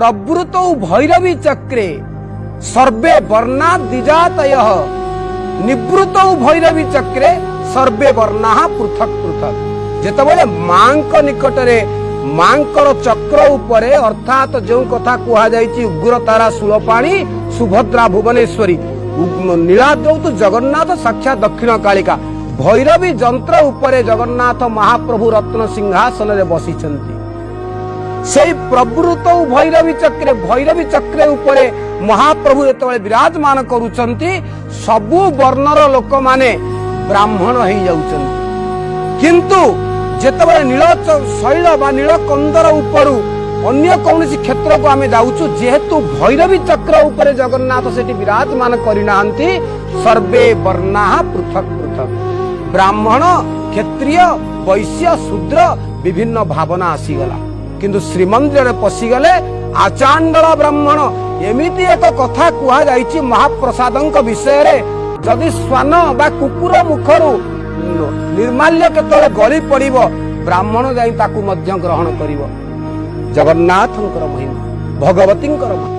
ପ୍ରବୃତ ଭୈରବୀ ଚକ୍ରେ ସର୍ବେ ବର୍ଣ୍ଣା ଦ୍ୱିଜାତୟ, ନିବୃତ ଭୈରବୀ ଚକ୍ରେ ସର୍ବେ ବର୍ଣ୍ଣା ପୃଥକ ପୃଥକ। ଯେତେବେଳେ ମାଙ୍କ ନିକଟରେ, ମାଙ୍କର ଚକ୍ର ଉପରେ, ଅର୍ଥାତ୍ ଯେଉଁ କଥା କୁହାଯାଇଛି, ଉଗ୍ରତାରା ଶୂଳପାଣି, ସୁଭଦ୍ରା ଭୁବନେଶ୍ୱରୀ, ନୀଳାଦ୍ରୌ ଜଗନ୍ନାଥ ସାକ୍ଷାତ ଦକ୍ଷିଣ କାଳିକା, ଭୈରବୀ ଯନ୍ତ୍ର ଉପରେ ଜଗନ୍ନାଥ ମହାପ୍ରଭୁ ରତ୍ନ ସିଂହାସନରେ ବସିଛନ୍ତି। ସେଇ ପ୍ରବୃତ ଭୈରବୀ ଚକ୍ରେ, ଭୈରବୀ ଚକ୍ରେ ଉପରେ ମହାପ୍ରଭୁ ଯେତେବେଳେ ବିରାଜମାନ କରୁଛନ୍ତି, ସବୁ ବର୍ଣ୍ଣର ଲୋକମାନେ ବ୍ରାହ୍ମଣ ହେଇଯାଉଛନ୍ତି। କିନ୍ତୁ ଯେତେବେଳେ ନୀଳ ଶୈଳ ବା ନୀଳ କନ୍ଦର ଉପରୁ ଅନ୍ୟ କୌଣସି କ୍ଷେତ୍ରକୁ ଆମେ ଯାଉଛୁ, ଯେହେତୁ ଭୈରବୀ ଚକ୍ର ଉପରେ ଜଗନ୍ନାଥ ସେଠି ବିରାଜମାନ କରିନାହାନ୍ତି, ସର୍ବେ ବର୍ଣ୍ଣା ପୃଥକ ପୃଥକ। ବ୍ରାହ୍ମଣ, କ୍ଷତ୍ରିୟ, ବୈଶ୍ୟ, ଶୂଦ୍ର ବିଭିନ୍ନ ଭାବନା ଆସିଗଲା। କିନ୍ତୁ ଶ୍ରୀମନ୍ଦିରରେ ପଶିଗଲେ ଆଚାଣ୍ଡଳ ବ୍ରାହ୍ମଣ। ଏମିତି ଏକ କଥା କୁହାଯାଇଛି ମହାପ୍ରସାଦଙ୍କ ବିଷୟରେ, ଯଦି ଶ୍ୱାନ ବା କୁକୁର ମୁଖରୁ ନିର୍ମାଲ୍ୟ କେତେବେଳେ ଗଳି ପଡ଼ିବ, ବ୍ରାହ୍ମଣ ଯାଇ ତାକୁ ମଧ୍ୟ ଗ୍ରହଣ କରିବ। ଜଗନ୍ନାଥଙ୍କର ମହିମା, ଭଗବତୀଙ୍କର ମହିମା।